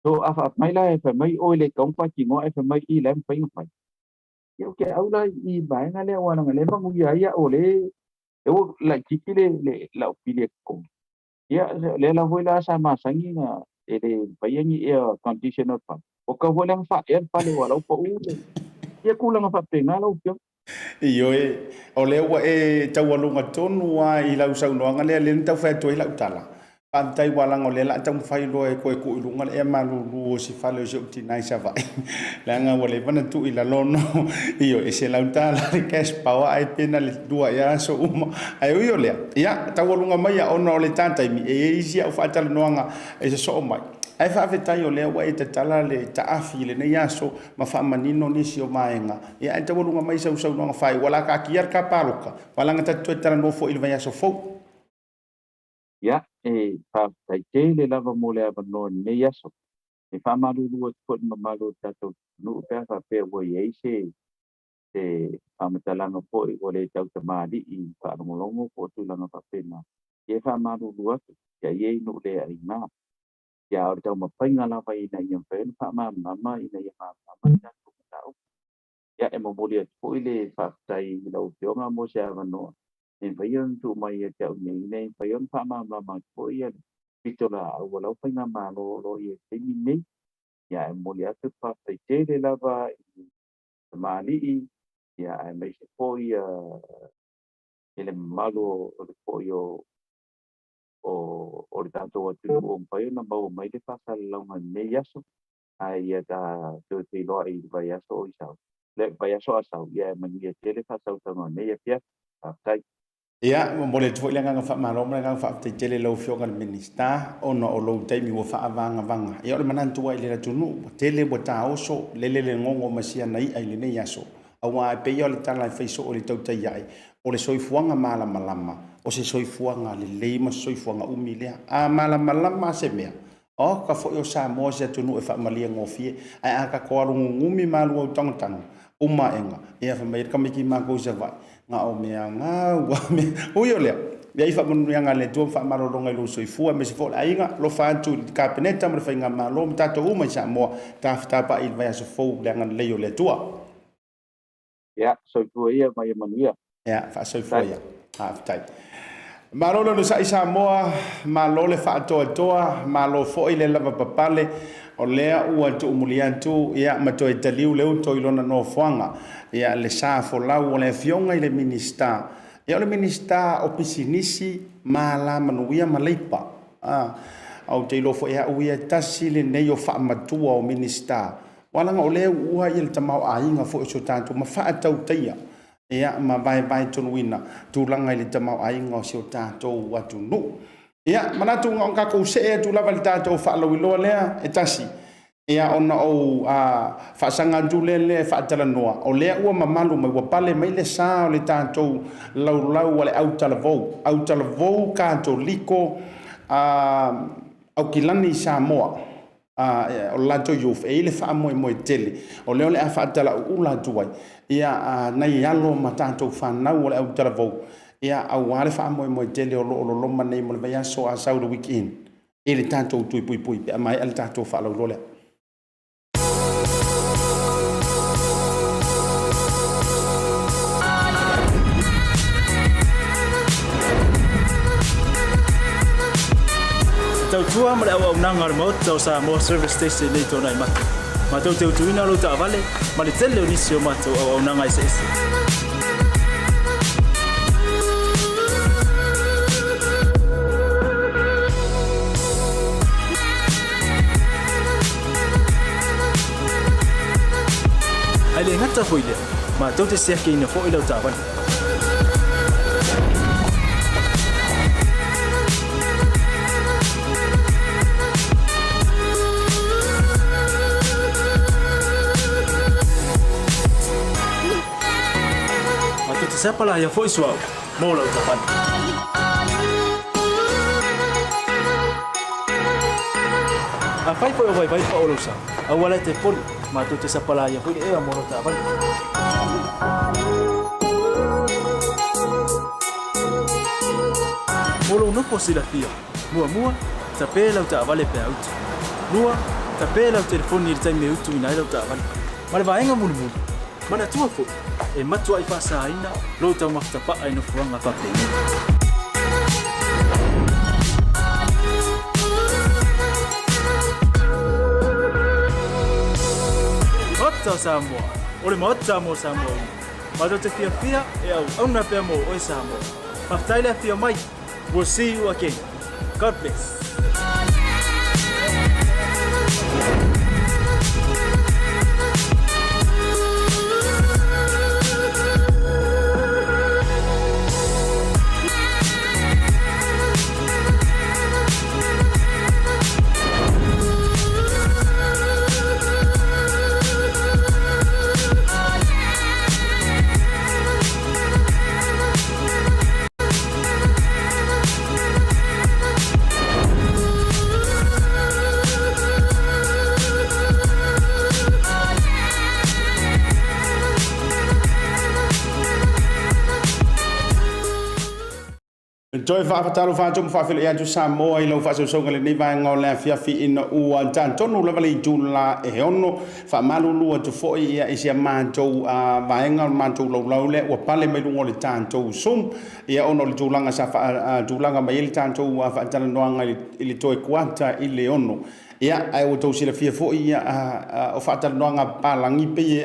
So a faapea mai la e fai mai oi le taua faatinoa ae fai mai i la e mafai ona fai. Ia ou te au la i vaega lea aua leaga o lea e manuia ai au o lea e ua laitiiti le lau pili e totogi. Ia o lea la foi la sa masani na e le faia ni air condition o le fale. Ua tatau foi la ona faaea le fale aua o la ua pau le ia tulaga faapena lau afioga. Ioe, o lea ua e taualuga tonu lava i lau saunoaga lea, lea na tau fai atu ai lau tala. Faafetai aua leaga o lea o le a taumafai loa e toe tuu i luga le ea malulu o si fale o si ou tina i Savaii, leaga ua leva ona tuu i lalo ona ioe, e $100 le cash power ae pe na o le lua ea aso uma. Ae ui o lea, ia, taualuga maia ona o le ta taimi, e i ai isi au faatalanoaga e sosoo mai. Ae faafetai o lea ua e tatala le taafi i lenei aso ma faamanino nisi o vaega, ia ae taualuga mai sau saunoaga faaiu, ua o le a taatia le ta palota, ua leaga ta te toe talanoa foi i le vaiaso fou. Ia, e faafetai tele lava mo le avanoa i lenei aso. E faamalulu atu foi i le mamalu o le tatou atunuu pe a faapea ua i ai se se faamatalaga foi ua le tautamalii i faalogologo po o tulaga faapena. Ia e faamalulu atu, ia i ai nuu le aina. Ia a o le taumafaiga lava ina ia mafai ona faamalamalama ina ia malamalama le tatou mataupu. Ia e momoli atu foi le faafetai i lau Afioga mo se avanoa e mafai ona tuu mai ia te au nei ina ia mafai ona faamalamalama atu foi le pitolaau a lau faigamalo o lo o i ai i le taimi lenei. Ia e momoli atu le faafetai tele lava i tamalii, ia aemaise foi i le mamalu o le foi o o le tatou atunuu ua mafai ona maua mai le faasalalauga i lenei aso, ae ia ta toe feiloai i le vaiaso o i sau, le vaiaso a sau, ia e manuia tele faasausauga o lenei afiafi. Faafetai. Ia, momoli atu foi le agaga faamalo ma le agaga faafetai tele i lau Afioga i le Minisita ona o lou taimi ua faavagavaga. Ia, o le manatu lava i le atunuu, ua tele ua taoso lele le gogo ma si ana i'a i lenei aso, aua e pei lava o le tala e fai soo i le tautai ae, o le soifuaga malamalama, o se soifuaga lelei ma se soifuaga umi lea. A malamalama se mea, oka foi o Samoa se atunuu e faamalie gofie, ae a tatou alu gugumi ma alu autagotago, uma aega, ia fai mai ai le tamaiti matou i Savaii, na o mea gau a mea. Ui o lea, i ai faamanuiaga a le Atua ma faamalologa i lou soifua aemaise foi o le aiga, alofa atu i le Kapeneta ma le Faigamalo ma tatou uma i Samoa, tafatapaai i le vaiaso fou i le agalelei o le Atua. Ia, soifua ia ma ia manuia. Ia, faasoifua ia. Faafetai. Malo le onosai Samoa, malo le faatoatoa, malo foi le lavapapale, o lea ua tuumuli atu ia, ma toe taliu le uto i lona nofoaga. Ia, le sa folau o le Afioga i le Minisita. Ia, o le Minisita o Pisinisi ma Alamanuia ma Leipa. Ah, ou te iloa foi au ia, tasi lenei o faamatua o Minisita. Aua leaga o lea ua ia le tamaoaiga foi o si o tatou ma faatautaia ia ma vaevae tonuina tulaga i le tamaoaiga o si o tatou atunuu. Ia, manatu na o tatou see atu lava i le tatou faalauiloa lea e tasi, ia ona ou faasaga atu lea lea e faatalanoa, o lea ua mamalu mai, ua pale mai le sa o le tatou laulau a le autalavou, autalavou Katoliko Aukilani i Samoa. O le latou youth, e i ai le faamoemoe tele, o lea o le a faatalauula atu ai ia nai alo ma tatou fanau o le autalavou, ia aua le faamoemoe tele o lo o loloma nei mo le vaiaso a sau le weekend i le tatou tui puipui pe a maea le tatou faalauiloa lea. Te tautua ma le auaunaga a le Maota o Samoa Service Station nei Tuanai Mata. Matou te utuina lou taavale ma le tele o nisi o matou auaunaga eseese. Ae le gata foi i lea, matou te siakiina foi lau taavale. Matou te sapalaia foi suauu mo lau taavale. Afai foi o vaivai pao lou sa, aua la e te poli, matou te sapalaia foi le ea mo lau taavale. Mo lou nofo silafia, muamua, tape lau taavale pe a uta. Lua, Tape lau telefoni i le taimi e utuina ai lau taavale. Ma le vaega mulimuli, manatua foi, e matuai faasaina lou taumafa tapaa i nofoaga faapenei. Maota o Samoa, o le Maota mo Samoa uma. Matou te fiafia e auauna pea mo oe Samoa. Faafetai le afio mai. We'll see you again. God bless. Toe faafatalofa atu ma faafeiloai atu Samoa i lau faasausauga i lenei vaega o le afiafi ina ua tatonu lava le itula e 6. Faamalulu atu foi ia i si a matou vaega o le matou laulau lea ua pale mai luga o le tatou Zoom ia ona o le tulaga sa faatulaga mai ai le tatou faatalanoaga i le toe kuata i le 6. Ia, ae ua outou silafia foi ia o faatalanoaga papalagi pei e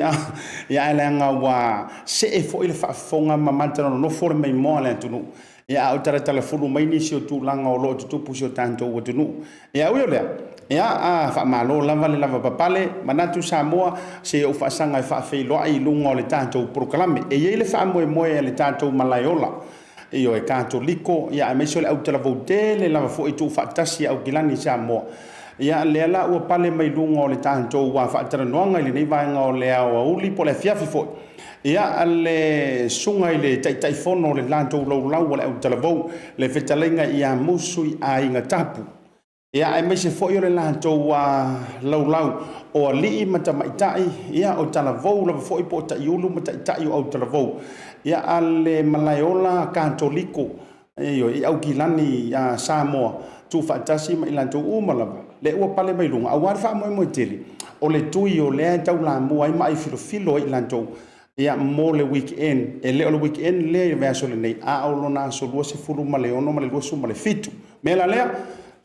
ia ae leaga ua see foi le faafofoga ma matalonofo le maimoa a le atunuu. Ia a o talatalafulu mai nisi o tulaga o lo o tutupu i si o tatou atunuu. Ia ui o lea, ia a faamalo lava le lavapapale, manatu Samoa, se i ou faasaga e faafeiloai i luga o le tatou polokalame. E i ai le faamoemoe a le tatou malaeola, ioe, Katoliko, ia aemaise o le autalavou tele lava foi tuufaatasi a Aukilani i Samoa. Ia lea la ua pale mai luga o le tatou faatalanoaga i lenei vaega o le aoauli po o le afiafi foi. Ia le susuga i le Taitaifono o le latou laulau o le autalavou, le fetalaiga ia Musu i Aiga Tapu. Ia aemaise foi o le latou laulau o alii ma tamaitai, ia o talavou lava foi po o taiulu ma taitai o autalavou. Ia a le malaeola Katoliko, ioe, i Aukilani ia Samoa, tuufaatasi ma i latou uma lava, lea ua pale mai luga, aua le faamoemoe tele o le tui o lea e taulamua ai ma aifilofilo ai i latou, ia mo le weekend. E le o le weekend lea i le vaiaso lenei, a o lona aso 26 ma le 27. Mea la lea,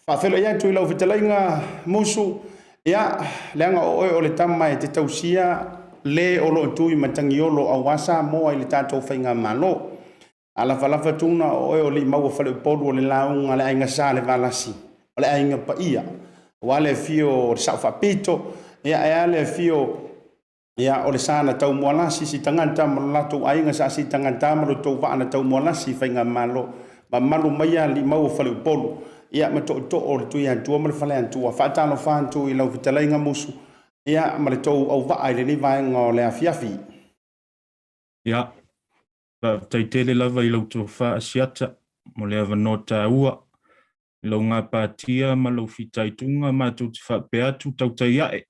faafeiloai atu i lau fetalaiga Musu, ia, leaga o oe o le tama e te tausia le o lo o tui matagiolo aua Samoa i le tatou faigamalo. A lafalafa tuna o oe o Limau o Faleupolu o le lauga a le Aiga Sa le Valasi, o le aiga paia, aua le afio o le Sao Faapito, ia ae a le afio ia o le sa na Taumualasi si tagata ma lo latou aiga sa si tagata ma lo tou vaa na Taumualasi i Faigamalo mamalu maia Limau o Faleupolu, ia ma tootoo o le Tuiatua ma le Faleatua. Faatalofa atu i lau fetalaiga Musu, ia ma le tou auvaa i lenei vaega o le afiafi. Ia, Faafetai tele lava i lau tofa Asiata mo le avanoa taua i lou gapatia ma lou fitaituga matou te faapea atu tautai ae.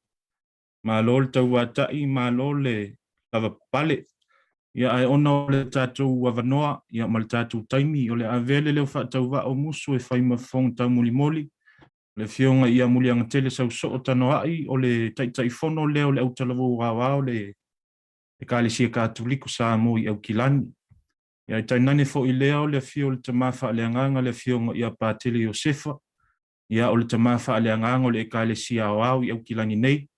Malo le tauata'i, malo le lavapapale. Ia ae ona o le tatou avanoa ia ma le tatou taimi o le a avea le leo faatauvaa o Musu e fai ma fofoga taumolimoli le Afioga ia Muliagatele Sausoo Tanoa'i o le Taitaifono lea o le Autalavou Aoao le Ekalesia Katoliko Samoa i Aukilani. Ia, e tainane foi lea o le afio o le Tama Faaleagaga le Afioga ia Patele Iosefa, ia, o le Tama Faaleagaga o le Ekalesia Aoao i Aukilani nei.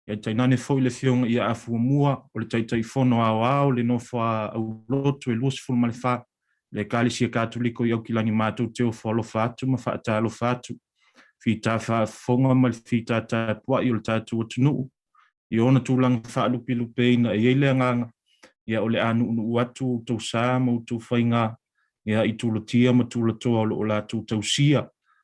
Ia, e tainane foi le Afioga ia Afuamua, o le Taitaifono Aoao le Nofoa Aulotu e 24 le Ekalesia Katoliko i Aukilani matou te ofo alofa atu ma faatalofa atu. Fita faafofoga ma le fita tapuai o le tatou atunuu i ona tulaga faalupelupeina e i ai le agaga, ia o le a nuunuu atu outou sa ma outou faiga, ia i tulatia ma tulatoa o lo o latou tausia,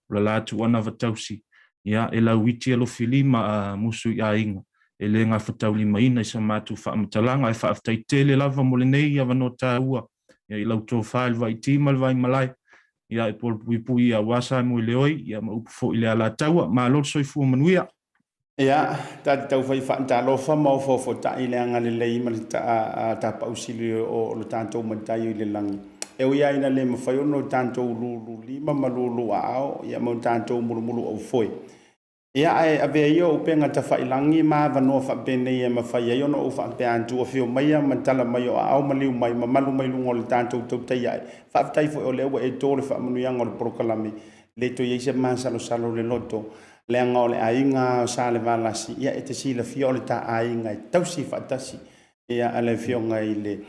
o la latou anava tausi, ia e lauiti alofilima a musu i aiga, e le gafataulimaina i sa matou faamatalaga. Ae faafetai tele lava mo lenei avanoa taua, ia i lau tofa i le vaiti ma le vaimalae, ia e puipuia aua Samoeleoi, ia ma upu foi i le Alataua. Malo le soifua manuia. Ia, ta te tau fai faatalofa ma ofoofotai i le agalelei ma le tapausili o lo tatou Matai i le lagi. E ui lava ina le mafai ona o tatou lululima ma luluaao, ia ma o tatou mulumuluaufoe. Ia, ae avea ia o upega tafailagi ma avanoa faapenei e mafai ai ona ou faapea atu, afio maia ma tala mai o aao maliu mai ma malu mai luga o le tatou tautai ae. Faafetai foi o lea ua e to le faamanuiaga o le polokalame, le toe i ai se masalosalo o le loto, leaga o le aiga o Salevalasi, ia e te silafia o le ta aiga e tausi faatasi ia a le afioga i le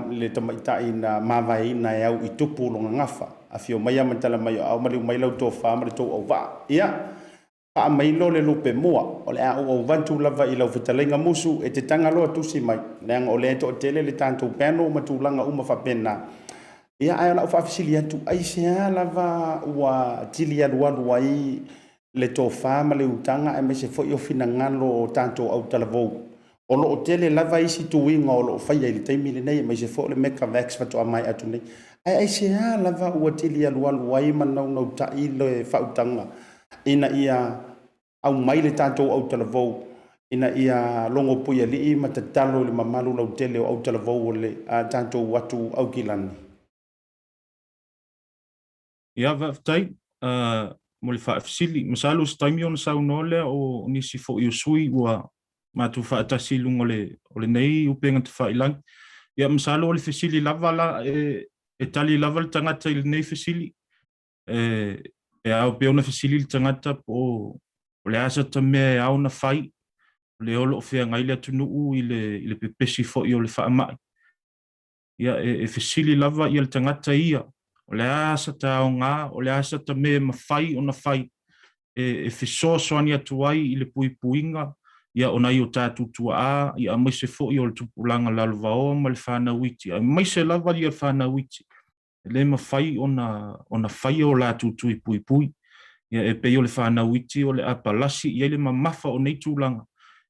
le tamaitai na mavaeina e au i tupu lona gafa. Afio maia ma tala mai o aao maliu mai lau tofa ma le tou auvaa. Ia, faamailo le lupe mua, o le a ou auvatu lava i lau fetalaiga musu e te taga loa tusi mai, leaga o lea e toatele le tatou panel ma tulaga uma faapena. Ia, ae o lau faafesili atu, aisea lava ua tili alualu ai le tofa ma le utaga aemaise foi o finagalo o tatou autalavou? O lo o tele lava isi tuiga o lo o faia i le taimi lenei, aemaise foi o le Megavax faatoa maea atu nei. Ae aisea lava ua tili alualu ai ma naunautai le faautaga ina ia aumai le tatou autalavou ina ia logo puialii ma tatalo i le mamalu lautele o autalavou o le tatou atu Aukilani? Ia, faafetai mo le faafesili. Masalo o se taimi ona saunoa lea o nisi foi o sui ua matou faatasi i luga o lenei upega tafailagi. Ia, masalo o le fesili lava la e tali lava le tagata i lenei fesili. E ao pea ona fesili le tagata po o le a sata mea e ao ona fai, o lea o lo o feagai le atunuu i le pepesi foi o le faamai. Ia, e fesili lava ia le tagata ia, o le a sata aoga, o le a sata mea e mafai ona fai e fesoasoani atu ai i le puipuiga ia o nai o tatou tuaa, ia aemaise foi o le tupulaga lalovaoa ma le fanau iti, aemaise lava ia le fanau iti, e le mafai ona faia o latou tui puipui. Ia e pei o le fanau iti o le a palasi i ai le mamafa o nei tulaga,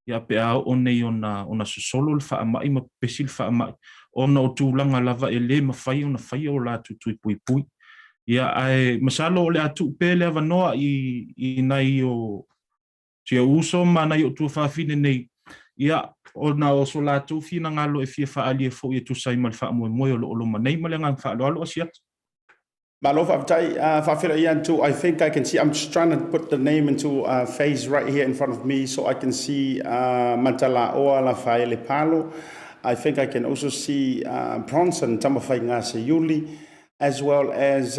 ia pe a oo nei ona sosolo le faamai ma pepesi le faamai, ona o tulaga lava e le mafai ona faia o latou tui puipui. Ia ae masalo o le a tuu pea le avanoa i nai o si ou uso ma nai ou tuafafine nei, ia, ona o so latou finagalo e fia faaalia foi e tusa ai ma le faamoemoe o lo o loma nei. Ma le agaga faaaloalo, Asiata. Malo faafetai. Faafeiloai atu. I think I can see, I'm just trying to put the name into a face right here in front of me so I can see Matalaoa Lafaele Palo. I think I can also see Bronson Tamafaiga Seiuli, as well as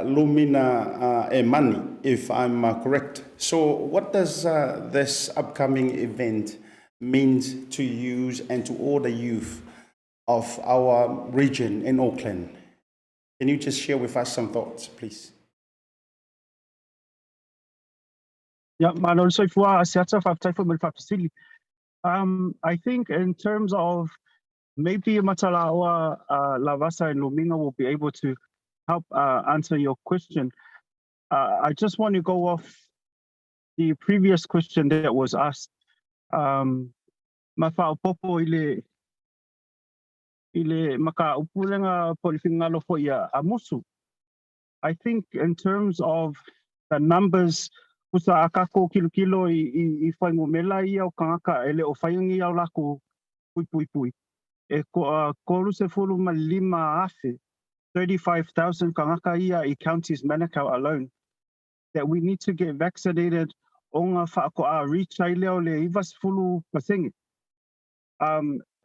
Lumina Emani, if I'm correct. So what does this upcoming event mean to you and to all the youth of our region in Auckland? Can you just share with us some thoughts, please? Yeah, malo le soifua Asiata, faafetai foi mo le faafesili. I think in terms of maybe Matalaoa, Lavasa and Luminga will be able to help answer your question. I just want to go off the previous question that was asked. Ma faaopoopo i le mataupu lega po o le finagalo foi a Musu. I think in terms of the numbers, tusa a tatou kilokilo i fuainumera ia o tagata e le o faia ni a latou tui puipui. E 35,000, 35,000 tagata ia i Counties Manukau alone that we need to get vaccinated ona faatoa reach ai lea o le 90%.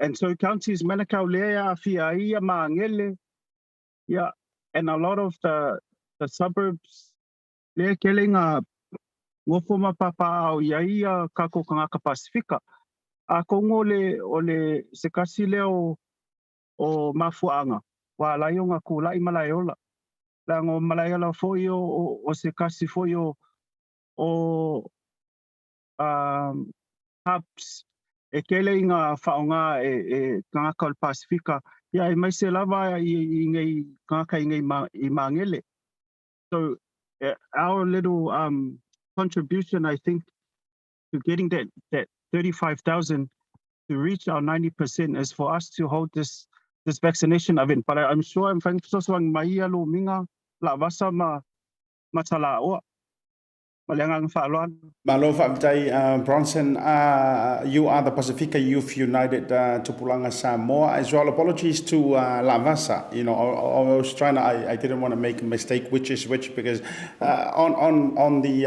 And so Counties Manukau lea e aafia ai ia Magele, yeah, and a lot of the suburbs lea tele ngā nofo ma papaaao i ai ia tatou tagata Pasifika. Atonu o le se tasi lea o mafuaaga ua ala ai ona tulai Malaeola. Leaga o Malaeola foi o se tasi foi o hubs e tele i ngā faaaoga e tagata o le Pasifika, ia aemaise lava i nei tagata i nei i Magele. So our little contribution, I think, to getting that 35,000 to reach our 90% is for us to hold this vaccination event. But I'm sure I'm fesoasoani mai ia Lumiga, Lavasa ma Matalaoa. Ma le agaga faaaloalo. Malo faafetai Bronson. You are the Pasifika Youth United Tupulaga Samoa as well. Apologies to Lavasa. You know, I was trying to, I didn't want to make a mistake which is which because on the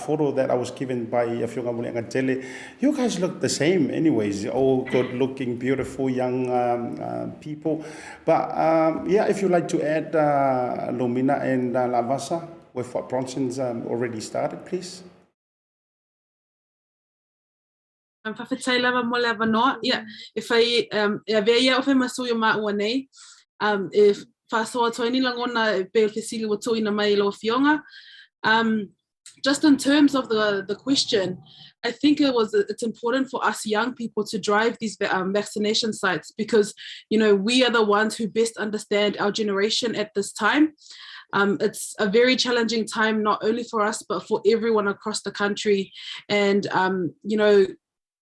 photo that I was given by Afioga Muliagatele, you guys look the same anyways. All good looking, beautiful young people. But yeah, if you'd like to add Lumina and Lavasa with what Bronson's already started, please. Faafetai lava mo le avanoa. Ia, e whai, e avea ia o whai masui o māua nei, e whaasoa atu ai ni lagona e pei o le fesili ua tuuina mai e lau Afioga. Just in terms of the question, I think it's important for us young people to drive these vaccination sites because we are the ones who best understand our generation at this time. It's a very challenging time, not only for us, but for everyone across the country. And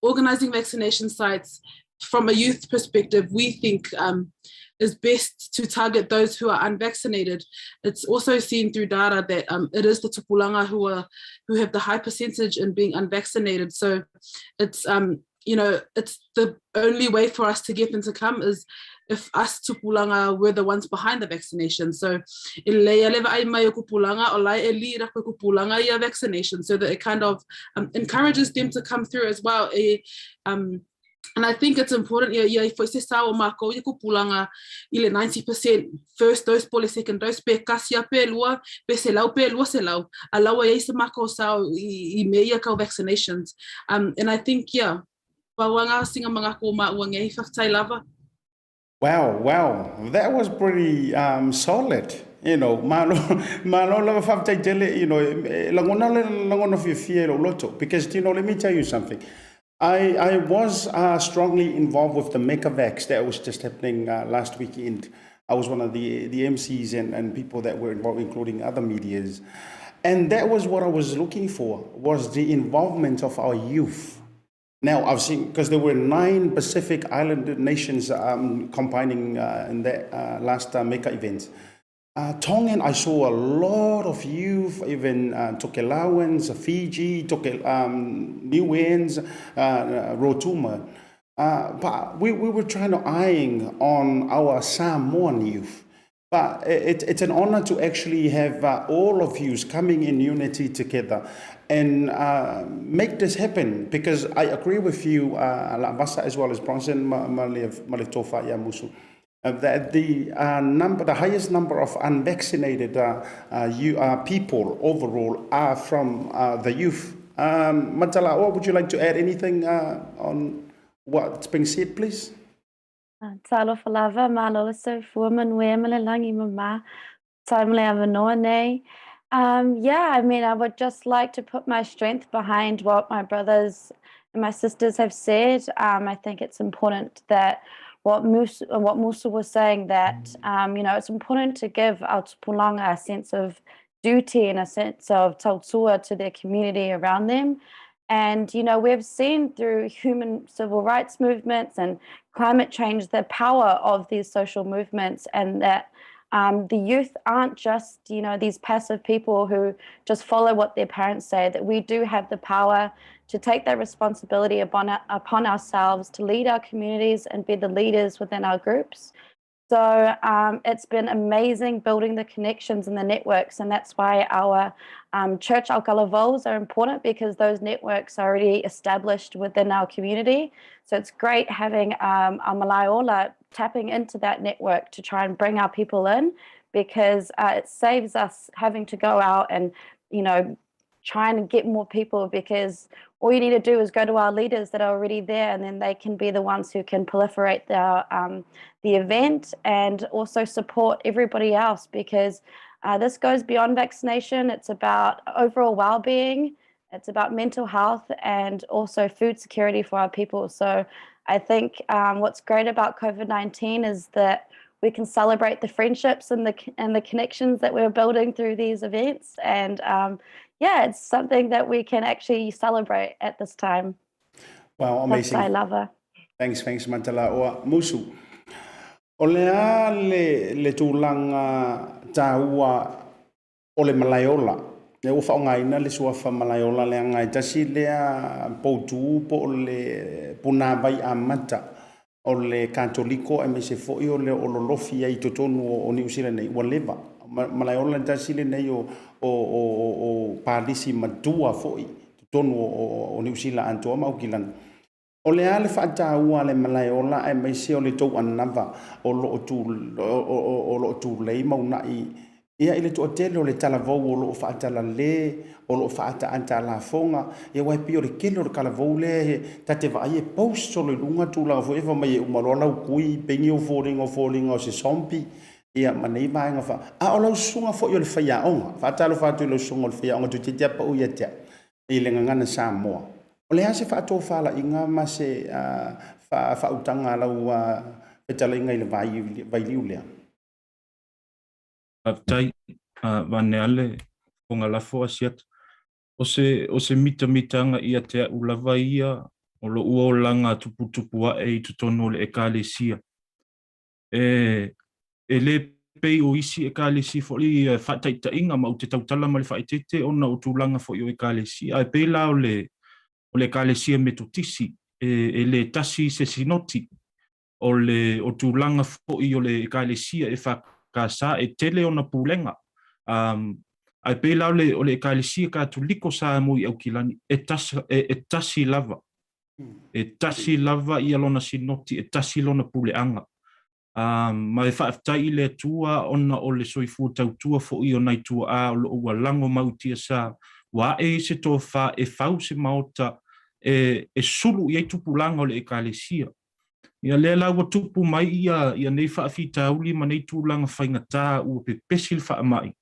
organizing vaccination sites from a youth perspective, we think is best to target those who are unvaccinated. It's also seen through data that it is the tupulaga who have the high percentage in being unvaccinated. So it's you know it's the only way for us to get them to come is if us tupulaga were the ones behind the vaccination. So e lelei a le vaai mai o kupulaga o lai e li ra koe kupulaga ia vaccination so that it kind of encourages them to come through as well. E, and I think it's important ia i foi se sao o mākou ia kupulaga i le 90% first dose po le second dose pe kasi a pe lua pe 100 pe 200 a laua i ai se mākou sao i me ia kau vaccinations. And I think, yeah, pau a singa mga ko maua ngei faafetai lava. Wow, that was pretty solid. Malo, malo lava faafetai tele, lagona le lagona fiafia i lou loto. Because, let me tell you something. I was strongly involved with the Megavax that was just happening last weekend. I was one of the MCs and people that were involved, including other medias. And that was what I was looking for, was the involvement of our youth. Now, I've seen, because there were nine Pacific Island nations combining in that last Mecca event. Tongan, I saw a lot of youth, even Tokelauans, Fiji, Niueans, Rotuma. But we were trying to eyeing on our Samoan youth. But it's an honor to actually have all of you coming in unity together and make this happen because I agree with you, Lavasa, as well as Bronson Maletofa Yamusu, that the highest number of unvaccinated people overall are from the youth. Matala, would you like to add anything on what's being said, please? Talofa lava, malo le soifua manuia ma le lagi mama. Time le avanoa nei. Yeah, I mean, I would just like to put my strength behind what my brothers and my sisters have said. I think it's important that what Musa was saying that it's important to give our tupulaga a sense of duty and a sense of tautua to their community around them. And we've seen through human civil rights movements and climate change the power of these social movements and that the youth aren't just these passive people who just follow what their parents say, that we do have the power to take that responsibility upon ourselves to lead our communities and be the leaders within our groups. So it's been amazing building the connections and the networks, and that's why our church aukalavous are important because those networks are already established within our community. So it's great having our Malaeola tapping into that network to try and bring our people in because it saves us having to go out and trying to get more people because all you need to do is go to our leaders that are already there and then they can be the ones who can proliferate the event and also support everybody else because this goes beyond vaccination. It's about overall well-being. It's about mental health and also food security for our people. So I think what's great about COVID-19 is that we can celebrate the friendships and the connections that we're building through these events and yeah, it's something that we can actually celebrate at this time. Wow, amazing. I love her. Thanks, thanks, Mantala. Oa, Musu. O le a le tulaga taua o le malaeola. Lea ua faaaogaina le suafa Malaeola leaga e tasi lea poutu po o le punavai amata o le Katoliko aemaise foi o le o lolofi ai i totonu o Niu Sila nei, ua leva. Malaeola e tasi lenei o, o, o, o palisi matua foi totonu o, o Niu Sila atoa ma Aukilani. O le a le faataua a le Malaeola aemaise o le tou anava o lo o lo o tulei ma uunai ia i le toatele o le talavou o lo o faatalale, o lo o faaataata a lafoga, ia aua e pei o le tele o le talavou lea ta te vaai e post solo i luga tulaga foi ia fai mai e uma loa lau kui pei o foliga o foliga o se zombie ia ma nei vaega fa a o lau susuga foi o le faiaoga. Faatalofa atu i lau susuga o le faiaoga toeitiiti lava pau ia te au i le gagana Samoa. O le a se faatofalaiga ma se faautaga a lau fetalaiga i le vailiu lea? Faafetai, Vaneale, Fofoga Lafo Asiata. O se, o se mitamitaga ia te a'u lava ia o lo'u olaga tuputupu a'e i totonu o le Ekalesia. E, e le pei o isi Ekalesia foi i faataitaiga ma ou te tautala ma le faaeteete ona o tulaga foi o Ekalesia, ae pei la o le, o le Ekalesia Metotisi, e, e le tasi se sinoti, o le o tulaga foi o le Ekalesia EFKS e tele ona pulega. Um, ae pei la o le, o le Ekalesia Katoliko Samoa i Aukilani, e, tasa, e, e tasi lava. E tasi lava ia lona sinoti, e tasi lona puleaga. Um, ma e faafetai i le Atua ona o le soifua tautua foi o nai tuaa o loo ua lago mau i tiasa, ua ae ai se tofa e fau se maota e, e sulu i ai tupulaga o le Ekalesia. Ia lea la ua tupu mai ia, ia nei faafitauli ma nei tulaga faigata ua pepesi le faamai,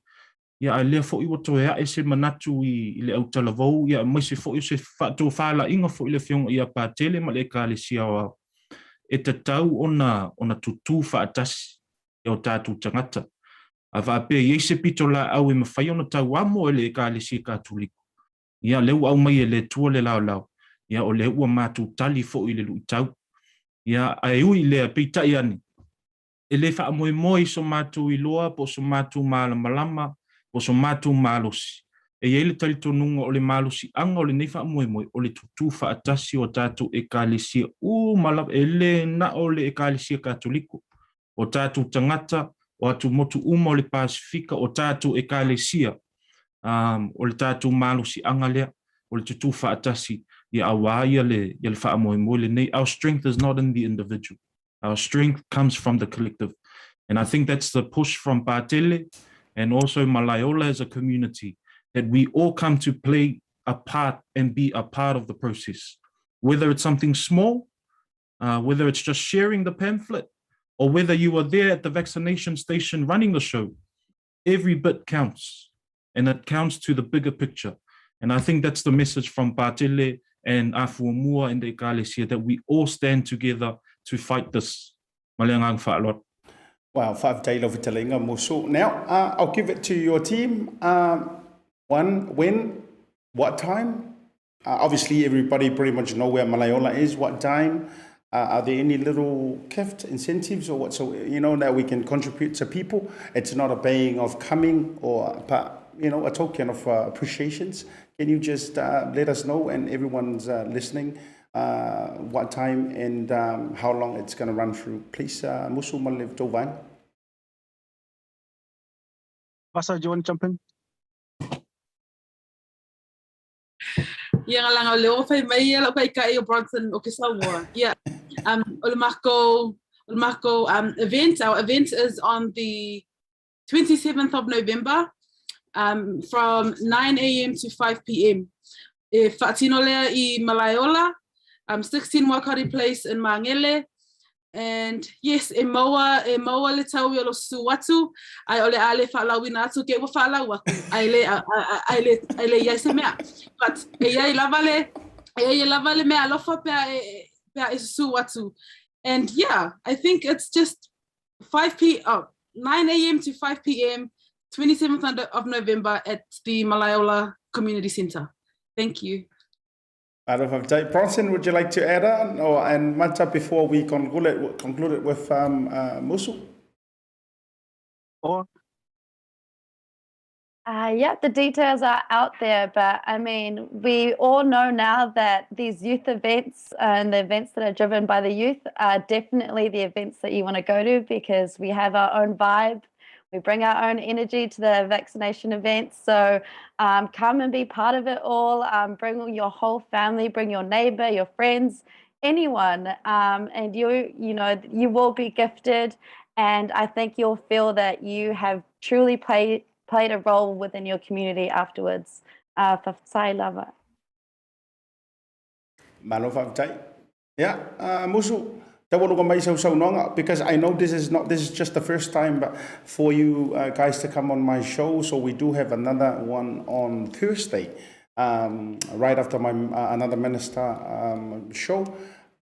ia ae lea foi ua toe ae se manatu i, i le autalavou, ia aemaise foi o se faatofalaiga foi i le Afioga ia Patele ma le Ekalesia Aoao, e tatau ona, ona tutū faatasi e o tatou tagata. A faapea e i ai se pitolaau e mafai ona tauamo e le Ekalesia Katoliko, Ia, lea ua aumai e le Atua le laolao, ia, o lea ua matou tali foi i le luitau. Ia, ae ui i lea, peitai ane, e le faamoemoe i so matou iloa po o so matou malamalama po o so matou malosi. E i ai le talitonuga o le malosiaga o lenei faamoemoe, o le tutū faatasi o a tatou Ekalesia uma lava, e le na o le Ekalesia Katoliko, o tatou tagata, o atumotu uma o le Pasefika, o tatou Ekalesia, um, o le tatou malosiaga lea, o le tutū faatasi, ia auā ia le, ia le faamoemoe lenei. Our strength is not in the individual. Our strength comes from the collective. And I think that's the push from Patele and also Malaeola as a community, that we all come to play a part and be a part of the process. Whether it's something small, whether it's just sharing the pamphlet, or whether you are there at the vaccination station running the show, every bit counts, and it counts to the bigger picture. And I think that's the message from Patele and Afuamua and the Ekalesia, that we all stand together to fight this. Ma le agaga faaaloalo. Wow, faafetai i lau fetalaiga Musu. Now, uh, I'll give it to your team. Uh, one, when, what time? Uh, obviously, everybody pretty much know where Malaeola is, what time. Uh, are there any little gift incentives or whatsoever, you know, that we can contribute to people? It's not a paying of coming or, but, you know, a token of uh, appreciations. Can you just uh, let us know and everyone's uh, listening uh, what time and um, how long it's going to run through? Please, uh, Musu Malev Tovang. Vasa, do you want to jump in? Ia leaga o lea ua fai mai ia lau taitai o Bronson o ke Samoa. Ia, um, o le makou, o le makou um, event, our event is on the 27th of November um, from 9 a.m. to 5 p.m. E whaatino lea i Malaeola, um, 16 Wakari Place in Mangele, And yes, e maua, e maua le tau i o lo susu atu, ai o le a le whaalauina atu ke ua whaalau aku, ai le, ai le, ai le iai se mea. But e iai lava le, e iai lava le mea alofa pea e, pea e susu atu. And yeah, I think it's just 5 p, oh, 9 a.m. to 5 p.m., 27th of November at the Malaeola Community Centre. Thank you. Alofa faafetai. Bronson, would you like to add on or and Mata before we conclude it, conclude it with um, uh, Musu? Or? Uh, yeah, the details are out there, but I mean, we all know now that these youth events and the events that are driven by the youth are definitely the events that you want to go to because we have our own vibe. We bring our own energy to the vaccination events. So um, come and be part of it all. Um, bring your whole family, bring your neighbor, your friends, anyone. Um, and you, you know, you will be gifted. And I think you'll feel that you have truly played played a role within your community afterwards. Uh, Faafetai lava. Malo faafetai. Yeah, uh, Musu, taualuga mai sau saunoaga because I know this is not this is just the first time but for you uh, guys to come on my show so we do have another one on Thursday um, right after my uh, another minister um, show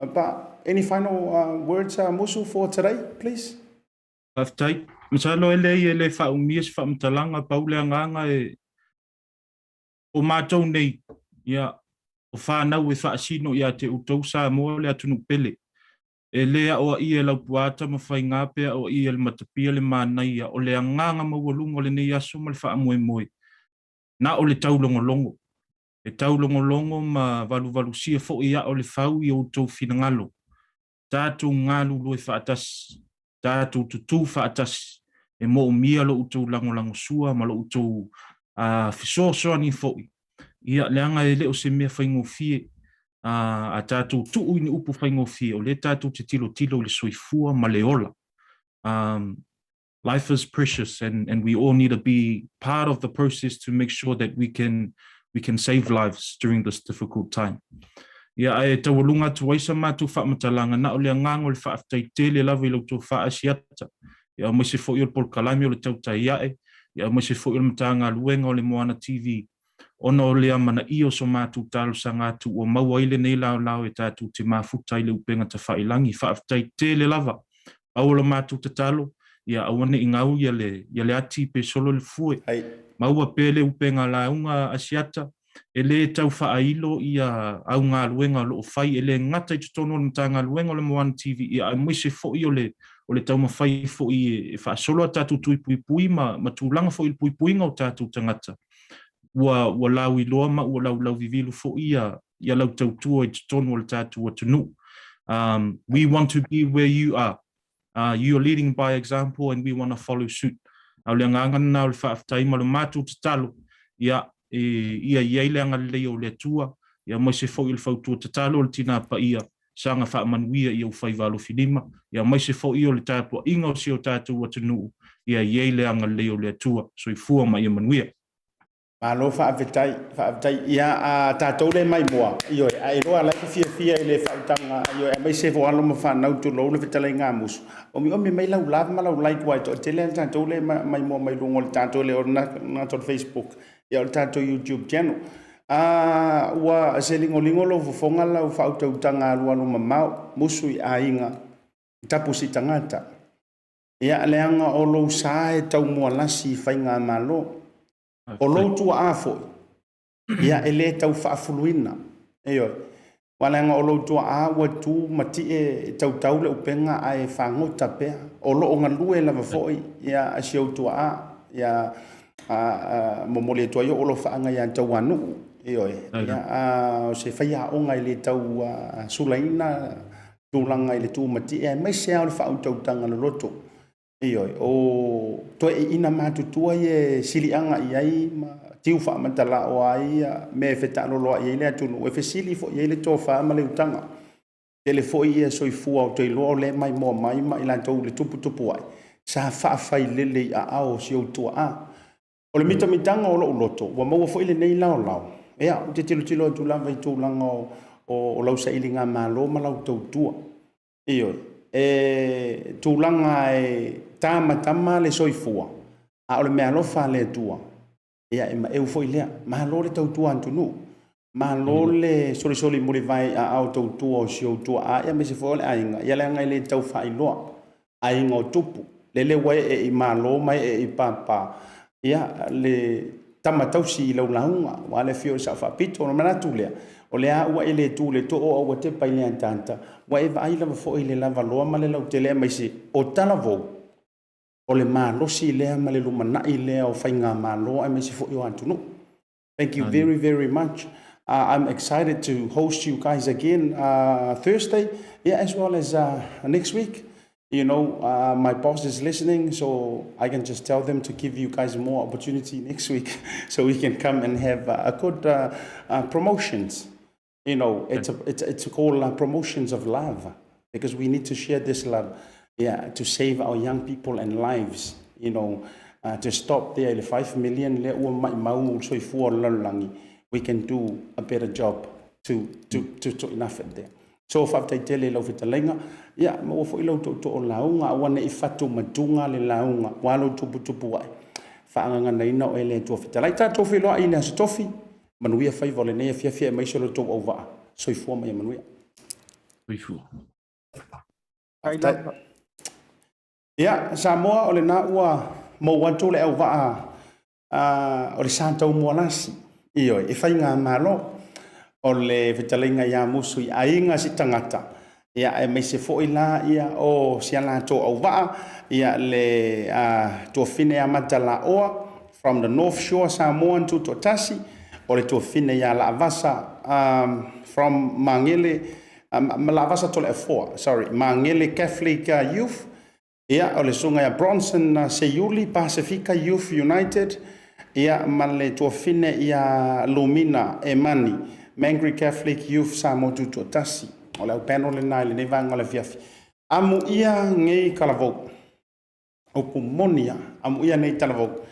but any final uh, words uh, Musu for today please Faafetai. Masalo e leai e le faaumia se faamatalaga, pau le agaga e o matou nei, ia, o fanau e faasino ia te outou Samoa le atunuu pele. E le aoaia e Laupua Tamafaiga pe aoaia e le Matapia le manaia o le agaga maualuga o lenei aso ma le faamoemoe, na o le taulogologo. E taulogologo ma valuvalusia foi aa o le fau i outou finagalo. Tatou galulue faatasi, tatou tutū faatasi, e moomia lo outou lagolagosua ma lo outou fesoasoani foi, ia, leaga e le o se mea faigofie, a tatou tuu i ni upu faigofie, o lea tatou te tilotilo i le soifua ma le ola. Life is precious and, and we all need to be part of the process to make sure that we can, we can save lives during this difficult time. Ia, ae taualuga atu ai sa matou faamatalaga, na o le agaga o le faafetai tele lava i la outou faaasiata, ia aemaise foi o le polokalame o le Tautai Ae, ia aemaise foi o le Matagaluega o le Moana TV, ona o le amanaia o so matou talosaga atu ua maua ai lenei laolao e tatou te mafuta ai le upega tafailagi. Faafetai tele lava. Pau o la matou tatalo, ia aua ne i gau ia le, ia le ati pe solo le fue. Maua pea le upega lauga Asiata, e le tau faailo ia au galuega o lo o fai, e le gata i totonu o le Matagaluega o le Moana TV, ia aemaise foi o le, o le taumafai foi e faasolo a tatou tui puipui ma, ma tulaga foi i le puipuiga o tatou tagata. Ua, ua lauiloa ma ua laulauvivilu foi ia, ia lau tautua i totonu o le tatou atunuu. Um, we want to be where you are. Uh, you are leading by example and we want to follow suit. A o le agaga lena o le faafetai ma le matou tatalo, ia, e, ia i ai le agalelei o le Atua, ia aemaise foi o le fautua tatalo o le Tina Paia, saga faamanuia i ou faiva alofilima, ia aemaise foi o le tapuaiga o si o tatou atunuu, ia i ai le agalelei o le Atua. Soifua ma ia manuia. Malo faafetai, faafetai. Ia, a tatou le maimoa, ioe, a e iloa la e te fiafia i le faautaga, ioe, aemaise foi alo ma fanau tulou le fetalaiga a Musu. Omiomi mai lau love ma lau like aua e toatele lava tatou le maimoa mai luga o le tatou le o le gata o le Facebook, ia o le tatou YouTube channel. A ua se ligoligo lou fofoga lau faautautaga alualu mamao, Musu i aiga, tapu si tagata. Ia, leaga o lou sa e taumualasi i faigamalo. O lou tuaa foi, ia, e le tau faafuluina. Ioe. Aua leaga o lou tuaa ua tu ma tie e tautau le upega ae fagota pea. O lo o galue lava foi ia si ou tuaa, ia, a, a, momoli atu ai ou alofaaga ia Tauanuu. Ioe. Ia, a, o se faiaoga e le tau a, sulaina tulaga i le tumatie aemaise lava o le faautautaga loloto. Ioe, o toeaiina matutua ia e siliaga i ai ma tiu faamatalaoa ai mea e fetaaloloai ai le atunuu, e fesili foi i ai le tofa ma le utaga. Tele foi ia soifua o Toiloa o lea e maimoa mai ma i latou i le tuputupu ae, sa faafailele i aao o si ou tuaa. O le mitamitaga o lou loto, ua maua foi lenei laolao. Ia, ou te tilotilo atu lava i tulaga o, o, o lau sailigamalo ma lau tautua. Ioe, e tulaga e tamatama le soifua, a o le meaalofa a le Atua, ia e maeu foi lea. Malo le tautua atunuu, malo le solisoli mulivae i aao tautua o si ou tuaa aemaise foi o le aiga, ia leaga e le tau faailoa aiga o tupu, lele ua ee i malo ma ee i papa, ia le tama tausi i lau lauga, aua le afio o le Sao Faapito. Ona manatu lea, o lea ua e le tu i le too a ua tepa i le ataata, ua e vaai lava foi i le lavaloa ma le lautele aemaise o talavou. O le malosi lea ma le lumanai lea o faigamalo aemaise foi o atunuu. Thank you very, very much. I'm excited to host you guys again Thursday, yeah, as well as next week. You know, my boss is listening, so I can just tell them to give you guys more opportunity next week so we can come and have a good promotions. You know, it's, a, it's, it's called promotions of love because we need to share this love, yeah, to save our young people and lives, you know, to stop there le 5 million lea ua maimau soifua o le lalolagi. We can do a better job to, to, to, to enough it there. So faafetai tele i lau fetalaiga, ia maua foi lau tootoo lauga, aua ne i fatu matuga le lauga, ua lou tuputupu ae faagaganaina oe le Atua fetalai. Tatou feiloai i le Aso Tofi, manuia faiva o lenei afiafi aemaise o lo outou auvaa. Soifua ma ia manuia. Soifua. Faafetai. Ia, Samoa, o lena ua mou atu le auvaa o le sa Taumualasi, ioe, e faigamalo o le fetalaiga ia Musu i aiga si tagata, ia aemaise foi la ia o si a latou auvaa, ia le tuafine ia Matalaoa from the North Shore Samoan Tutoatasi, o le tuafine ia Laavasa from Magele, Laavasa Toleafoa, sorry, Magele Catholic Youth, Ia, o le susuga ia Bronson Seiuli, Pasifika Youth United, ia, ma le tuafine ia Lumina Emani, Mangere Catholic Youth Samoa Tutoatasi. O le au panel lena i lenei vaega o le afiafi. Amuia nei talavou. Upu moni lava, amuia nei talavou.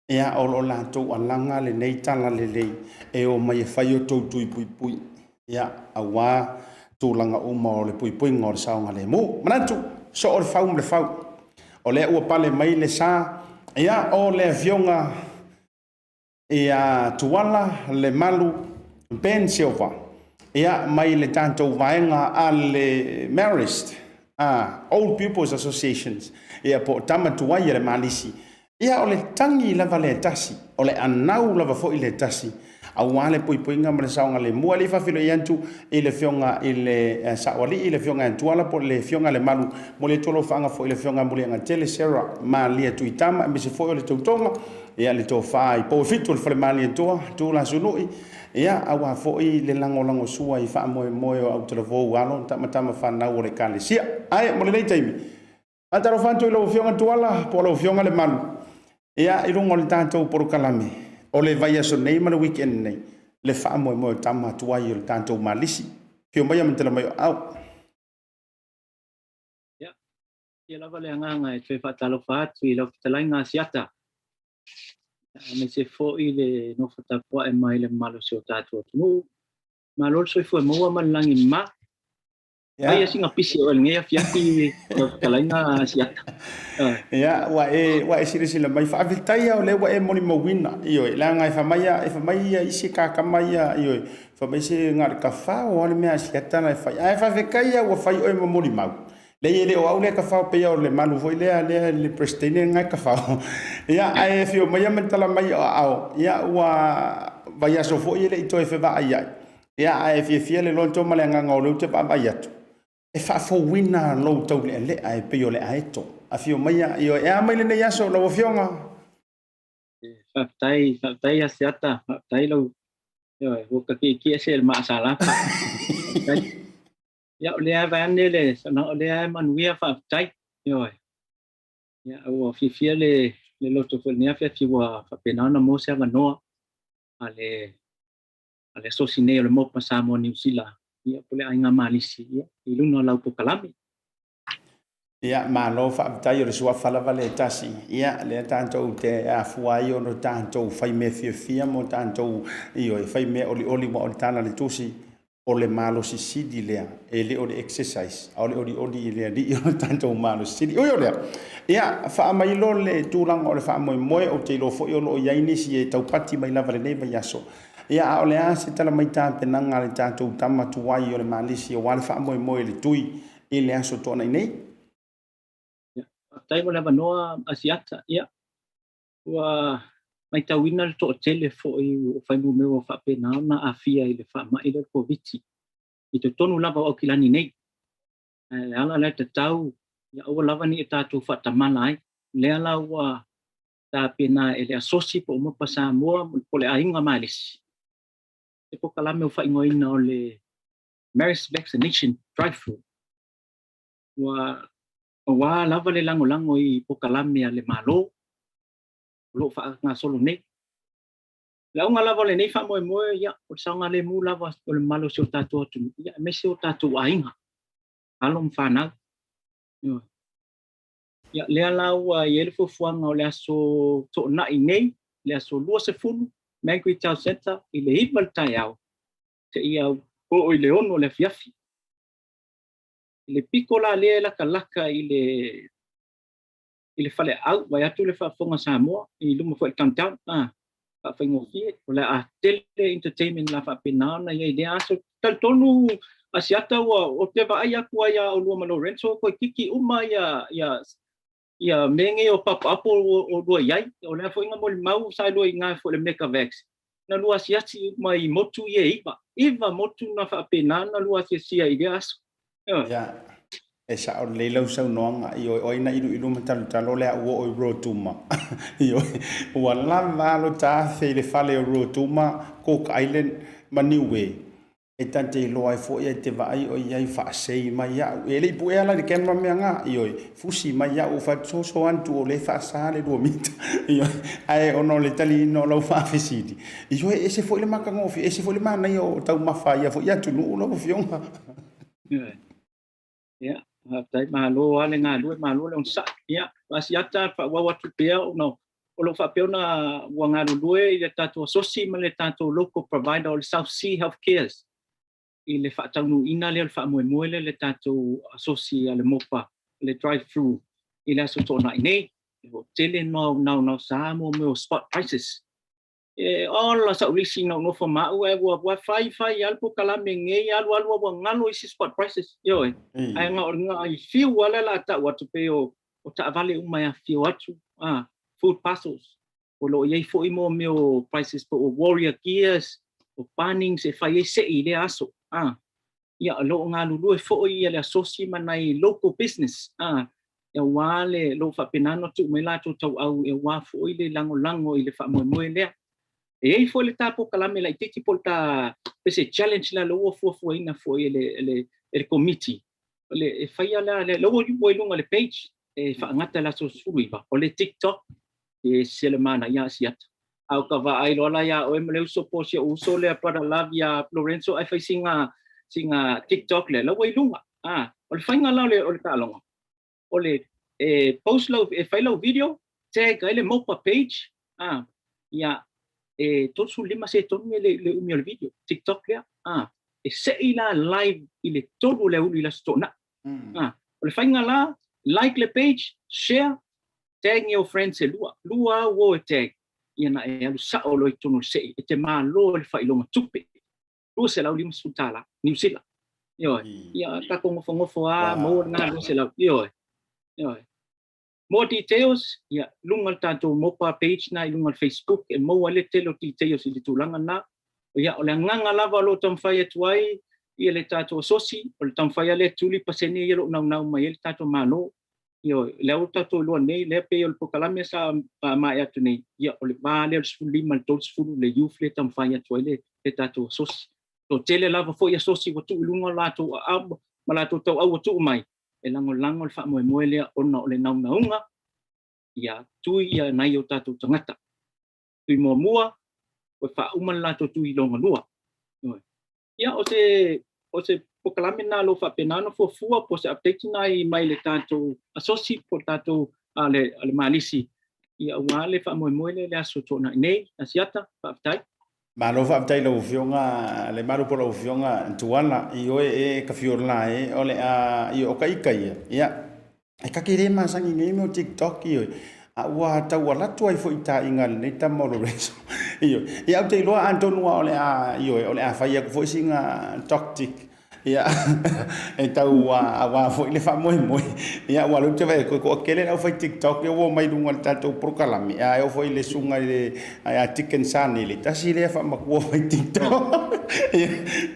Ia, o lo o latou alaga lenei talalelei e omai e fai outou tui puipui, ia, aua tulaga uma o le puipuiga o le saogalemu. Manatu, soo le fau ma le fau. O lea ua pale mai le sa, ia, o le Afioga ia Tuala Lemalu Ben Silva, ia, mai le tatou vaega a le Marist Old Pupils Associations, ia, po o tama tuai a le Malisi. Ia, o le tagi lava lea tasi, o le anau lava foi lea tasi, aua le puipuiga ma le saogalemu. E le i faafeiloai atu i le Afioga i le Saoalii, le Afioga ia Tuala po o le Afioga i Lemalu, momoli atu alofaaga foi i le Afioga ia Muliagatele Sarah Malia Tuitama, aemaise foi o le tautoga, ia le tofa i pou e fitu o le Fale Malietoa, Tulasunui, ia, aua foi le lagolagosua i faamoemoe o autalavou alo tamatama fanau o le Ekalesia. Ae mo lenei taimi, Faatalofa atu i lau Afioga Tuala po o lau Afioga Lemalu, ia, i luga o le tatou polokalame o le vaiaso nei ma le weekend nei, le faamoemoe o tama tuai o le tatou Malisi. Afio maia ma tala mai o au. Ia, ia lava le agaga e toe faatalofa atu i lau fetalaiga Asiata, aemaise foi le nofo tapuae mai le mamalu o si o tatou atunuu. Malo le soifua e maua ma le lagi mama. Ai sina pisi o lenei afiafi lau fetalaiga Asiata. Ia, ua e, ua e silasila mai, faafetai lava o lea ua e molimauina, ioe, leaga e fai mai, e fai mai ia isi kakama ia, ioe, fai mai se na o le kafao lava le mea a Asiata la e fai, ae faafetai lava ua fai oe ma molimau. Leai e le o au lea e kafao, pei o Lemalu foi lea, lea le Peresetene lena e kafao. Ia, ae afio maia ma tala mai o aao, ia, ua vaiaso foi e le i toe fevaai ai. Ia, ae fiafia le loto ma le agaga o lea ou te vaavaai atu, e faafouina lou taulealea e pei o le aeto. Afio maia, ioe, e a mai lenei aso lau Afioga? Faafetai, faafetai Asiata, faafetai lau, ioe, ua takiakia se le maasalapa. Faafetai. Ia, o lea e vaeane le, o lea e manuia, faafetai, ioe. Ia, ua fiafia le, le loto foi i lenei afiafi ua faapena ona maua se avanoa a le a le asosi nei o le Mopa Samoa Niu Sila, ia, po o le Aiga Malisi, ia, i luna o lau polokalame. Ia, malo faafetai o le suafa lava le tasi. Ia, lea tatou te afua ai ona tatou fai mea fiafia ma tatou, ioe, fai mea olioli aua o le tala a le Tusi, o le malosi sili lea, e le o le exercise, a o le olioli i le Alii o le tatou malosi sili. Ui o lea, ia, faamailo le tulaga o le faamoemoe, ou te iloa foi o lo o i ai nisi e taupati mai lava i lenei vaiaso. Ia, a o le a se tala mai tapenaga a le tatou tama tuai o le Malisi aua le faamoemoe i le tui i le Aso Toonai nei? Ia, faafetai mo le avanoa Asiata. Ia, ua matauina le toatele foi o fuainumera ua faapena ona aafia i le faamai lea o le Koviti i totonu lava o Aukilani nei. Ae o le ala lea tatau, ia aua lava ne i tatou faatamala ai. Lea la ua tapena e le Asosi po o Mopa Samoa po o le Aiga Malesi se polokalame ua faaigoaina o le Maris Vaccination Drive-Thru. Ua aua lava le lagolago i polokalame a le Malo o lo o faagasolo nei. O le auga lava o lenei faamoemoe, ia, o le saogalemu lava o le mamalu o si o tatou atunuu, ia, aemaise o tatou aiga, alo ma fanau. Ioe. Ia, lea la ua i ai le fuafuaga o le aso Toonai nei, le aso 20, Mangui Town Centre i le 9 i le taeao seia oo i le 6 o le afiafi. I le piko la lea e latalata i le i le faleaau, vaeatu le faafofoga Samoa i luma foi i le Countdown, a, faafaigofie, o le a tele entertainment la faapena ona i ai i lea aso. Talitonu Asiata ua ou te vaai atu ai ia oulua ma Lorenzo toeitiiti uma ia ia ia mea nei o papoapo oulua i ai. O le a foi na molimau sa lua i ina foi i le Megavax. Na lua asiasi uma i motu ia e iva. Iva motu na faapena na lua asiasia i lea aso. Ia, e sao lelei lau saunoaga, ioe, o ai na iluilu ma talotalo le au oo i Rotuma. Ioe, ua lava lo ta afe i le fale o Rotuma, Cook Island ma Niue, e ta te iloa ai foi ai te vaai o i ai faasei mai au. E le i puea la i le camera mea nga, ioe, fusi mai au, fai atu, soso atu o lea e faasa le 2 mita. Ioe, ae ona o le taliina o lau faafesili, ioe, e ese foi le matagofie, e ese foi le manaia o taumafa a ia foi atunuu lau Afioga. Ia, faafetai, malo lava le galue, malo le onosai. Ia, Asiata, faaauau atu pea ona o lo o faapea ona ua galulue i le tatou asosi ma le tatou local provider o le South Sea Health Cares i le faataunuuina lea o le faamoemoe lea le tatou asosi a le MOPA, le drive through i le Aso Toonai nei. E tele naonao sa mo mea o spot prices. E ola sa'u lisi na ou nofo ma a'u ae ua ua fai fai lava le polokalame nei alu alu ua galo isi spot prices ioe ae na o na i fiu lava lea o le a ta'u atu pei o o taavale uma e afifio atu a food parcels o lo o i ai foi mo mea o prices po o Warrior Gears o Bunnings e fai ai se'i i lea aso a Ia, o lo o galulue foi ia le asosi ma nai local business, a, aua le, lo o faapena ona tuu mai latou tauau aua foi le lagolago i le faamoemoe lea. E i ai foi le ta polokalame laitiiti po o le ta, pe se challenge la lea ua fuafuaina foi e le, e le, e le Komiti, o le, e faia la, lea ua i luga o le page, e faagata i le aso 19, o le TikTok, e se le manaia Asiata. A o ka vaai loa la iā ʻoe ma le uso po o si oʻu uso lea brother love iā Lorenzo ae fai sina sina TikTok lea la ua i luga. A o le faiga la o le o le taaloga o le e post lau e fai lau video tag ai le Mopa page a ia e 35 setoni le le umi o le video TikTok lea a e seʻi la live i le 3 o le aoauli i le Aso Toonai. A o le faiga la like le page share Tag your friends e lua, lua au o e tag, ia na e alu sao loa i totonu o le seʻi, e te malo i le faailoga tupe, $250 tala, Niu Sila. Ioe, ia tatou nofonofo lava, maua lena 200, ioe, ioe. More details, ia, luga o le tatou Mopa page lena i luga o le Facebook, e maua ai le tele o details i le tulaga lena. Ia, o le agaga lava o lo o taumafai atu ai ia le tatou asosi, o le taumafai lava lea e tuli pasene ia o lo o naunau mai ai le tatou Malo, Ioe, lea ua tatou iloa nei, lea pei o le polokalame sa faamaea atu nei, ia o le va lea o le 15 i le 30 le youth lea e taumafai atu ai le, le tatou asosi. Toatele lava foi asosi ua tuu i luga o latou aao ma latou tauau ua tuu mai, e lagolago le faamoemoe lea ona o le naunauga ia tui ia nai o tatou tagata. Tui muamua, ua faauma le latou tui longa lua. Ioe. Ia, o se, o se polokalame lena o lo o faapena ona fuafua po o se update lena i mai le tatou asosi po o le tatou a le, a le Malisi, ia aua le faamoemoe lea i le Aso Toonai nei. Asiata, faafetai. Malo faafetai i lau Afioga Lemalu po o lau Afioga Tuala, ioe e ka fiola e o le a ioe o ka ika ia, ia E kake le masani nei mea o TikTok ioe. A ua tau alatu ai foi ta inga lenei tama o Lorenzo. Ioe. Ia ou te iloa atonu lava o le a ioe o le a fai atu foi sina tactic. Ia, e tau aua foi le faamoemoe. Ia, aua o lea ou te vaai atu e toatele le aufai TikTok ia ua omai i luga o le tatou polokalame, ae oo foi i le susuga i le ia Deacon Sanele, tasi lea faamatua fai TikTok.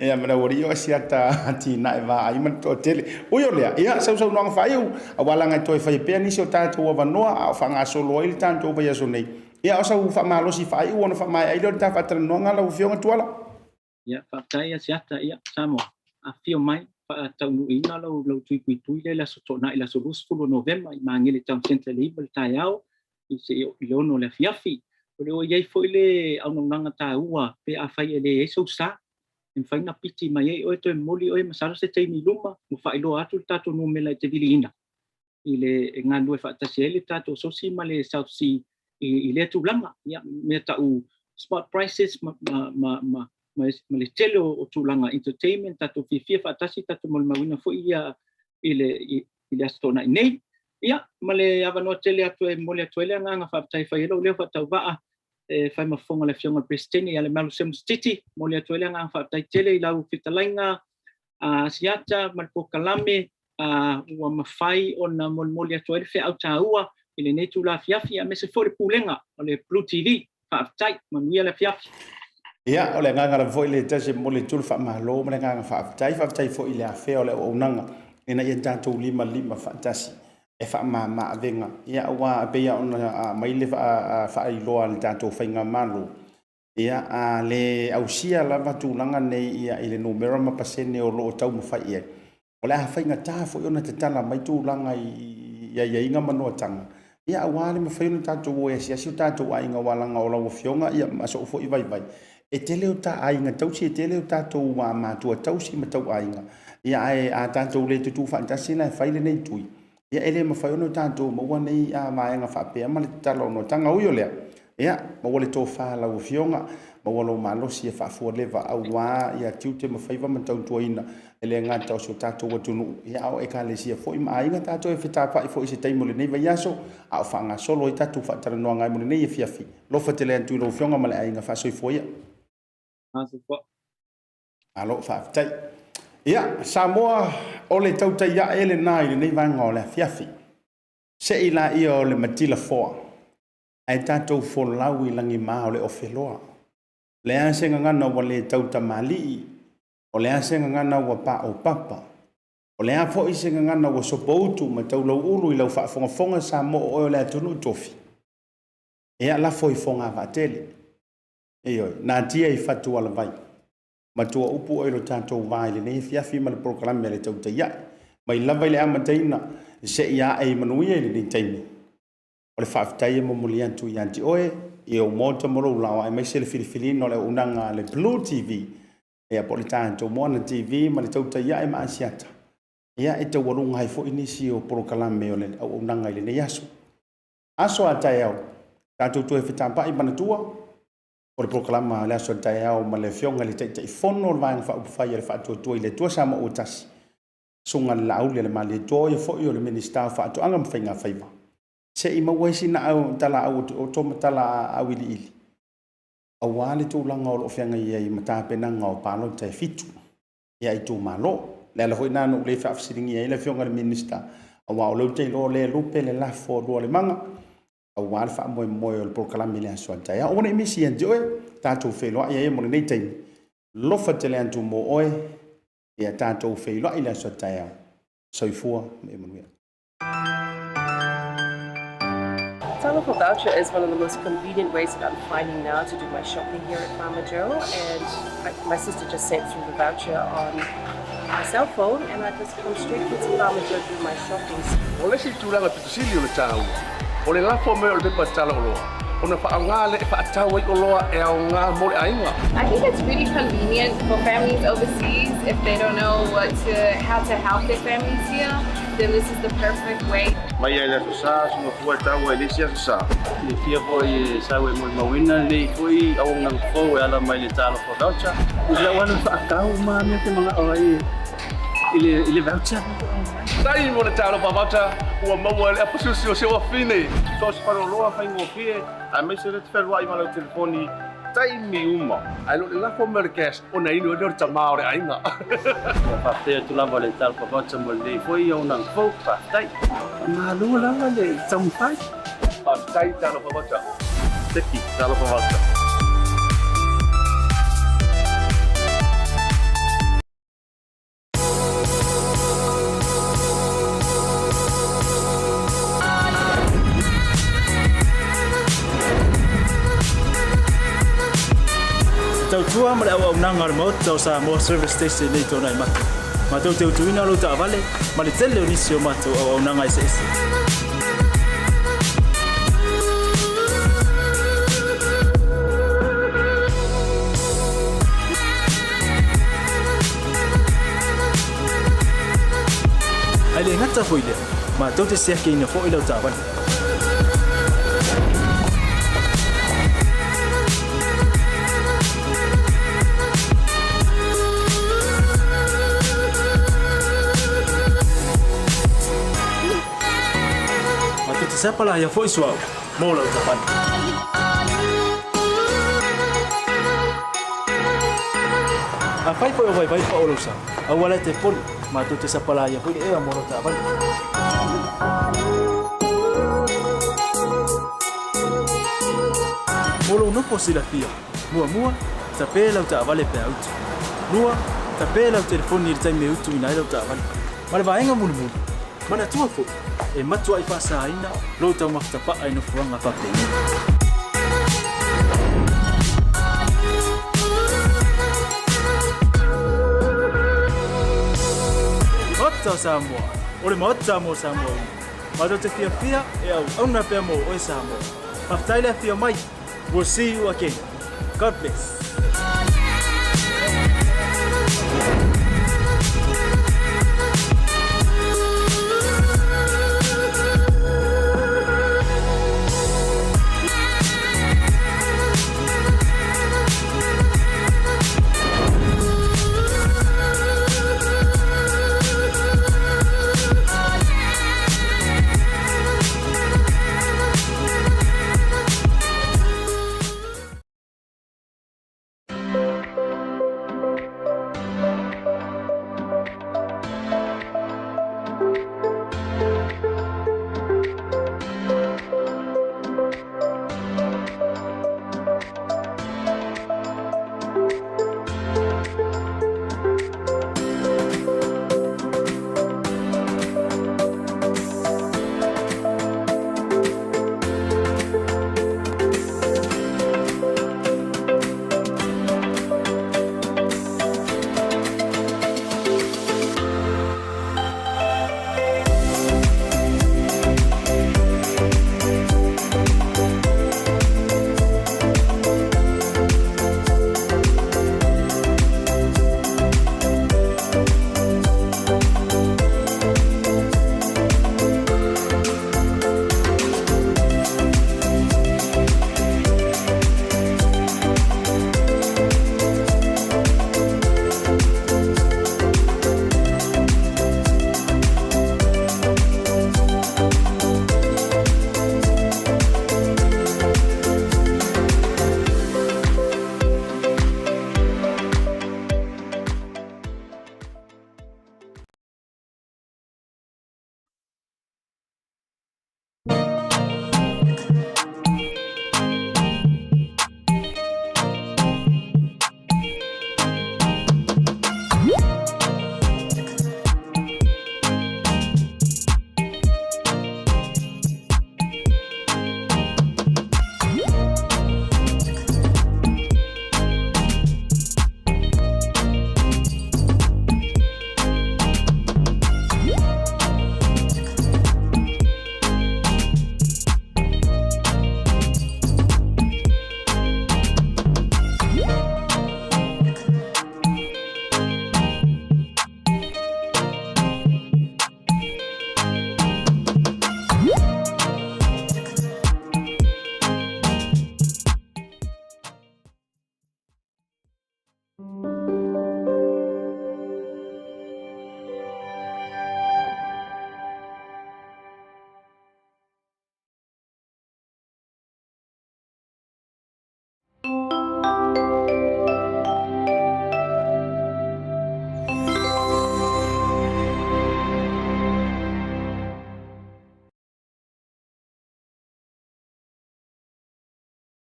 Ia, ma le aualii o Asiata atinae vaai ma le toatele. Ui o lea, ia, sau saunoaga faaiu, aua leaga e toe fai pea nisi o tatou avanoa a o faagasolo ai le tatou vaiaso nei. Ia, o sau faamalosi faaiu ona faamaea ai lea o le ta faatalanoaga lau Afioga Tuala. Ia, faafetai Asiata, ia, Samoa, afifio mai, faataunuuina lau, lau tui puipui lea i le Aso Toonai, le aso 20 o Novema i Magele Town Centre i le 9 i le taeao i seia oo i le 6 o le afiafi. O le o i ai foi le auaunaga taua pe afai e leai sou sa, e mafai ona piti mai ai oe toe momoli oe masalo se taimi i luma ua faailoa atu le tatou numera e te viliina i le e galulue faatasi ai le tatou sosi ma le South Sea i, i lea tulaga. Ia, mea tau spot prices ma, ma, ma, ma, ma, ma le tele o, o tulaga entertainment, tatou fiafia faatasi, tatou molimauina foi ia i le, i, i le Aso Toonai nei. Ia, ma le avanoa tele atu e momoli atu ai le agaga faafetai e fai ai lou leo faatauvaa e fai ma fofoga le Afioga i le Peresetene ia Lemalu Simmons Titi. Momoli atu ai le agaga faafetai tele i lau fetalaiga a Asiata ma le polokalame a ua mafai ona molimoli atu ai le feau taua i lenei itula afiafi aemaise foi le pulega o le Blue TV. Faafetai, manuia le afiafi. Ia, o le agaga lava foi lea e tasi e momoli atu le faamalo ma le agaga faafetai. Faafetai foi i le afea o le auaunaga ina ia tatou limalima faatasi e faamama avega. Ia, aua e pei lava ona aumai le faailoa a le tatou faigamalo, Ia, a le ausia lava tulaga nei ia i le numera ma pasene o lo o taumafai i ai, o le a faigata foi ona tatala mai tulaga i aiaiga ma noataga, ia aua le mafai ona tatou o e asiasi o tatou aiga aua leaga o lau Afioga ia ma sou foi vaivai, e tele o ta aiga tausi, e tele o tatou matua tausi ma tauaiga, ia ae a tatou le tutu faatasi la e fai lenei tui, Ia, e le mafai ona tatou maua nei vaega faapea ma le tatala o noataga. Ui o lea, ia, maua le tofa a lau Afioga, maua lou malosi e faafualeva aua ia tiute ma faiva ma tautuaina, e le gata o si o tatou atunuu, ia, a o Ekalesia foi ma aiga tatou e fetafaai foi i se taimi o lenei vaiaso, a o faagasolo ai tatou faatalanoaga ai mo lenei afiafi. Alofa tele atu i lau Afioga ma le aiga faasoifua ia. Faasoifua. Malo faafetai. Ia, Samoa, o le tautai ae lena i lenei vaega o le afiafi. Se i laia o le matila foa, ae tatou folau i lagima o le ofeloa. O le a se gagana ua le tau tamalii, o le a se gagana ua paopapa, o le a foi se gagana ua sopoutu ma taulauulu i lau faafogafoga Samoa o oe o le atunuu tofi. Ia, lafo i fogavaatele. Ioe, natia i fatualavai. Matua upu oe i lo tatou va i lenei afiafi ma le polokalame a le Tautai Ae. Mai lava i le amataina seia ae i manuia i lenei taimi. O le faafetai e momoli atu ia te oe, i ou maota ma lou laoa aemaise le filifiliina o le auaunaga a le Blue TV, ia po o le tatou Moana TV ma le Tautai Ae ma Asiata, ia e taualuga ai foi nisi o polokalame o le auaunaga i lenei aso. Aso a taeao, tatou toe fetapai manatua, o le polokalama a le aso a taeao ma le Afioga i le Taitaifono o le Vaega Faaupufai a le Faatuatua i le Atua Samoa ua Tasi, Susuga i le Laauli a le Malietoa, o ia foi o le Minisita o Faatoaga ma Faiga Faiva. Se i maua ai sina tala auoto ma tala auiliili aua le tulaga o lo o feagai ai ma tapenaga o palota e fitu. ia itumalo. O le ala foi lena na ou le faafesiligia ai le Afioga i le Minisita, aua o lea ou te iloa o lea e lupe le lafo a Lualemaga aua le faamoemoe o le polokalame i le aso a taeao. Aua ne i misi ia te oe, tatou feiloai ai mo lenei taimi. Alofa tele atu mo oe, ia tatou feiloai i le aso a taeao. Soifua ma ia manuia. Talofa voucher is one of the most convenient ways that I'm finding now to do my shopping here at Farmer Joe. And I, my sister just sent through the voucher on my cell phone and I just come straight here to Farmer Joe to do my shopping. O le isi tulaga pito sili o le taua, o le lafo mai o le pepa tala oloa, ona faaaoga lea e faatau ai oloa e aoga mo le aiga. I think it's really convenient for families overseas if they don't know what to, how to help their families here, then this is the perfect way. Mai lava i le Aso Sa, suga fua e taua i le isi Aso Sa. Silafia foi e sau e molimauina lenei foi auaunaga fou e ala mai le Talofa Voucher. I lau alu faatau ma mea te manao ai i le, i le voucher. Faafetai mo le Talofa Voucher ua maua e le apasusi o si ou afine. So o se faleoloa faigofie aemaise le te fealuai ma lau telefoni. taimi uma, ae le o le lafo mai o le cash ona inu ai lea o le tama o le aiga. Ia faafetai atu lava i le Talofa Voucher mo lenei foi auaunaga fou. Faafetai. Faamalo lava le taumafai. Faafetai Talofa Voucher. Teki Talofa Voucher. Te tautua ma le auaunaga a le Maota o Samoa Service Station nei tona i matou. Matou te utuina lou taavale ma le tele o nisi o matou auaunaga eseese. Ae le gata foi lea, matou te siakiina foi lau taavale. Matou te sapalaia foi suauu mo lau taavale. Afai foi o vaivai pao lou sa, aua la te poli, matou te sapalaia foi le ea mo lau taavale. Mo lou nofo silafia, muamua, tape lau taavale pe a utu. Lua, tape lau telefoni i le taimi e utuina ai lau taavale. Ma le vaega mulimuli, Manatua foi, e matuai faasaina lou taumafa tapaa i nofoaga faapenei. Maota o Samoa, o le Maota mo Samoa uma. Matou te fiafia e auauna pea mo oe Samoa. Faafetai le afio mai. We'll see you again. God bless.